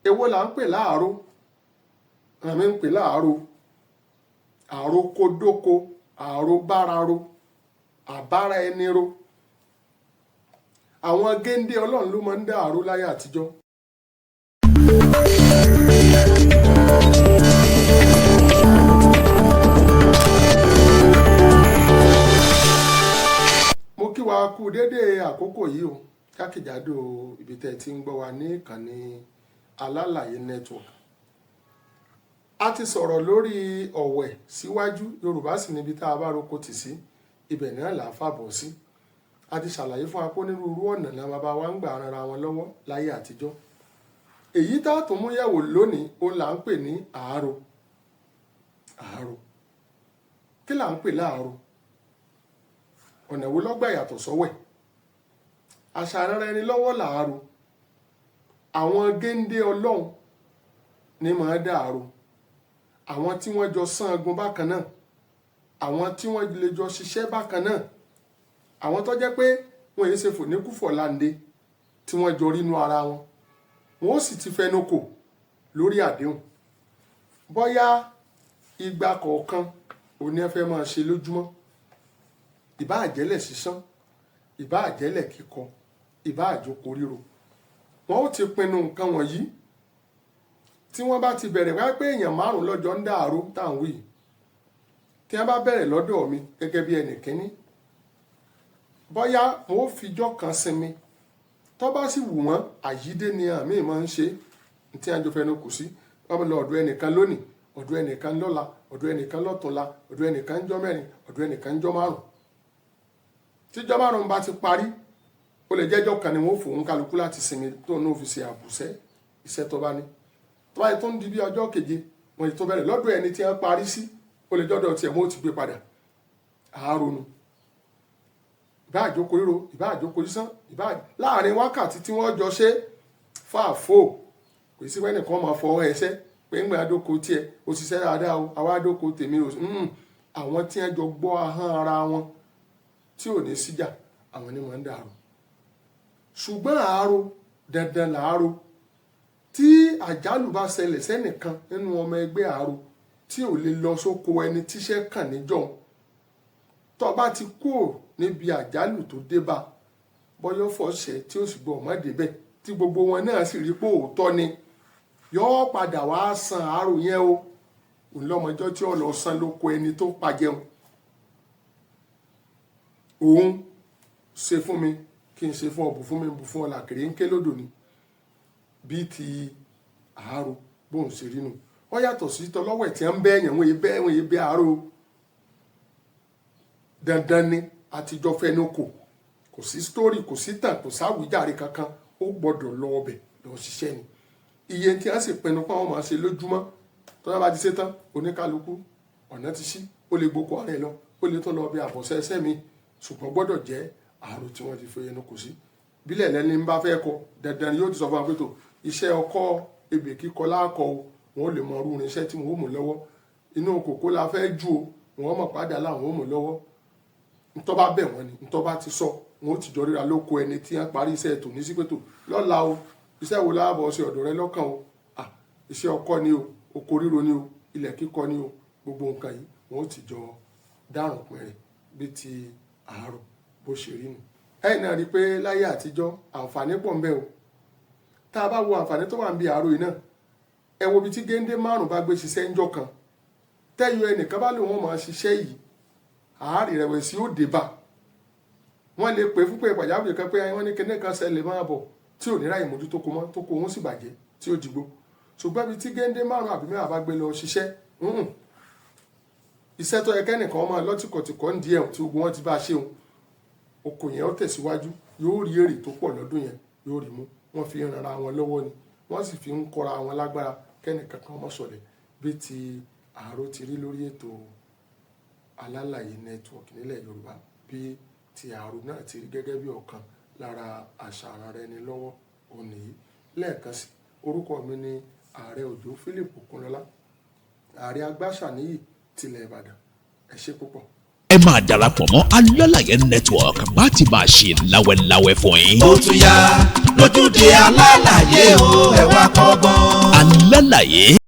Èwo là ń pè láàárọ̀? Àmì ń pè láàárọ̀ àrokodóko, àrobáraro, àbára ẹni ro. Àwọn géńdé Ọlọ́run ló máa ń dá àrò láyé àtijọ́. Mo kí wa kú dédé àkókò yìí o, jákèjádò ibi tẹ́ ẹ ti ń gbọ́ wa ní ìkànnì Alálàyé Network. A ti sọ̀rọ̀ lórí ọ̀wẹ̀ síwájú. Yorùbá sì níbi tá a bá roko tì sí, ibẹ̀ náà là á fàbọ̀ sí. A ti ṣàlàyé fún wa pé onírúurú ọ̀nà ni bàbá wa ń gbà ran ara wọn lọ́wọ́ láyé àtijọ́. Èyí tá a tún mú yẹ̀wò lónìí, òun là ń pè ní àárò. Àárò, kí là ń pè láàárò? Ọ̀nà wo ló gbà yàtọ̀ sọ́wẹ̀? Àṣà ara ẹni lọ́wọ́ làárò. Àwọn géńdé Ọlọ́run ní máa dàárò. Àwọn tí wọ́n jọ sángun bákan náà, àwọn tí wọ́n lè jọ ṣiṣẹ́ bákan náà, àwọn tó jẹ́ pé wọ́n yìí ṣe fòníkúfọ̀láǹde, tí wọ́n jọ rínú ara wọn, wọ́n ó sì ti fẹnu kò lórí àdéhùn. Bóyá igba kọ̀ọ̀kan òní ẹ fẹ́ máa ṣe lójúmọ́, ìbá àjẹ́lẹ̀ sísán, ìbá àjẹ́lẹ̀ kíkọ, ìbá àjókòó ríro, wọ́n ó ti pinnu nǹkan wọ̀nyí. Tí wọ́n bá ti bẹ̀rẹ̀, wáyé pé èèyàn márùn lọ́jọ́ ń dàárò tá à ń wí, tí wọ́n bá bẹ̀rẹ̀ lọ́dọ̀ mi gẹ́gẹ́ bí ẹnì kínní, bóyá wọn ó fijọ́ kan sinmi. Tó bá sì wù wọ́n, àyídé ni àmì máa ń ṣe tí wọ́n jọ fẹnu kù sí. Wọ́n lọ ọ̀dọ̀ ẹnìkan lónìí, ọ̀dọ̀ ẹnìkan lọ́la, ọ̀dọ̀ ẹnìkan lọ́túnla, ọ̀dọ̀ ẹnìkan jọ́ mẹ́rin, ọ̀dọ̀ ẹnìkan jọ́ márùn. Tíjọ́ márùn bá ti parí, ó lè jẹ́jọ́ kan ni wọ́n fòun kálukú láti sinmi, tó ní òfìsì àbùsẹ́ iṣẹ́ tó bá ní. Tó bá yẹ tó ń di bí ọjọ́ keje, wọ́n ti tó bẹ̀rẹ̀ lọ́dọ̀ ẹni tí wọ́n parí sí. Ó lè jọ́dọ̀ tiẹ̀, wọ́n ó ti gbé padà. Àárọ̀nù, ìbá àjókòó ríro, ìbá àjókòó sísán, ìbá láàrin wákàtí tí wọ́n jọ ṣe fáàfó, kò sí wẹ́nì kan máa fọwọ́ ẹsẹ́ pé ń gbé adóko tiẹ̀, ó ṣiṣẹ́ dáadáa o, àwa adóko tèmi o. Àwọn tí wọ́n jọ gbọ́ ahọ́n ara wọn tí ò ní síjà, àwọn ni wọ́n ń dàrú. Ṣùgbọ́n àárò dandan làárò. Tí àjálù bá ṣẹlẹ̀ sẹ́nìkan nínú ọmọ ẹgbẹ́ àárò tí ò lè lọ sóko ẹni tíṣẹ́ kàn níjọ́, tó bá ti kúrò níbi àjálù tó dé bá, bọ́yọ́ fọ̀ṣẹ́ tí ó sì gbọ́ ọ̀mọ́ débẹ̀, tí gbogbo wọn náà sì rí pé òótọ́ ni, yóò padà wá san àárò yẹn o. Òun lọ́mọjọ́ tí ó lọ san lóko ẹni tó pajẹun. Òun ṣe fún mi kí n ṣe fún ọ, bù fún mi, bù fún ọ, làkèrè ń ké lódò ni. Bí ti àárò bóun ṣe rí nu, ó yàtọ̀ sí tọlọ́wẹ̀ tí wọ́n ń bẹ́ yẹn. Wọ́n yé bẹ́ àárò. Dandan ni, àtijọ́ fẹnu kò, kò sí story, kò sí tàn, kò sáwìjàre kankan. Ó gbọ́dọ̀ lọ ọbẹ̀ lọ ṣiṣẹ́ ni. Iye tí wọ́n sì pinnu pé àwọn máa ṣe lójúmọ́, tó bá ti ṣe tán, oníkálukú ọ̀nà ti ṣí. Ó lè gboko ara ẹ̀ lọ, ó lè tó lọ bí àbọ̀ṣẹ́ ẹsẹ̀ mi, ṣùgbọ́n gbọ́dọ̀ jẹ́ àárò tí wọ́n ti fi ẹnu kò sí. Bílẹ̀ lẹ́ni ń bá fẹ́ kọ, dandan ni yóò ti sọ fún wa pé tó iṣẹ́ ọkọ́ ebè kíkọ láàkọ o, wọn ò lè mọ irú irinṣẹ́ tí wọn ò mú lọ́wọ́. Inú kòkó la fẹ́ jù o, wọn mọ̀ padà láwọn ò mú lọ́wọ́. Ntọ́ bá bẹ̀ wọ́n ni, ntọ́ bá ti sọ, wọn ó ti jọ ríra lóko ẹni tí wọ́n parí iṣẹ́ tòní sí pé tó lọ́la o, iṣẹ́ wo láàbọ̀ ṣe ọ̀dọ̀ rẹ lọ́kàn o? Iṣẹ́ ọkọ́ ni o, oko ríro ni o, ilẹ̀ kíkọ ni o, gbogbo nǹkan yìí, wọn ó ti jọ dárùn pẹ̀rẹ̀. Bí ti àárò bó ṣe rí nu. Ẹ̀yin náà rí i pé láyé àtijọ́, àǹfààní pọ̀ ń bẹ o. Tá a bá wo àǹfààní tó wà ń bi àárò yìí náà, ẹ wo ibi tí géńdé márùn bá gbé ṣiṣẹ́ ńjọ́ kan, tẹ́yọ ẹnìkan bá lòun máa ṣiṣẹ́ yìí, àárẹ̀ ìrẹ̀wẹ̀sì ó dé bá. Wọ́n lè pè fún pé pàjáwìrì kan, pé wọ́n ní kíní kan ṣẹlẹ̀, máa bọ̀, tí ò ní ráyè mójútó kó mọ́, tó kó òun sì bàjẹ́ tí ó dìgbò. Ṣùgbọ́n ibi tí géńdé márùn àbí mẹ́wàá bá gbé lọ ṣiṣẹ́, iṣẹ́ tó yẹ kẹ́nìkan máa lọ́tìkọ̀tìkọ̀ ń di ẹ̀hún tí gbogbo wọn ti bá ṣe òun, oko yẹn ó tẹ̀síwájú, yóò rí èrè tó pọ̀ lọ́dún yẹn, yóò rí mú. Wọ́n fi ń ranra wọn lọ́wọ́ ni, wọ́n sì fi ń kọ́ra wọn lágbára kẹ́nìkan kan mọ́ sọ̀lẹ̀. Bí ti àárò ti rí lórí ètò Alálàyé Network nílẹ̀ Yorùbá, bí ti àárò náà ti rí gẹ́gẹ́ bí ọ̀kan lára àṣà ara ẹni lọ́wọ́ òun nìyí. Lẹ́ẹ̀kan sí, orúkọ mi ni Ààrẹ Òjó Philip Òkunlọ́lá, Ààrẹ Agbáṣàníyì tilẹ̀ Ìbàdàn. Ẹ ṣé púpọ̀. Ẹ máa darapọ̀ mọ́ Alálàyé Network bá ti máa ṣe láwẹ́láwẹ́ fún yín. Ó tún yá lójúde Alálàyé o, ẹ wá kọ́gbọ́n. Alálàyé.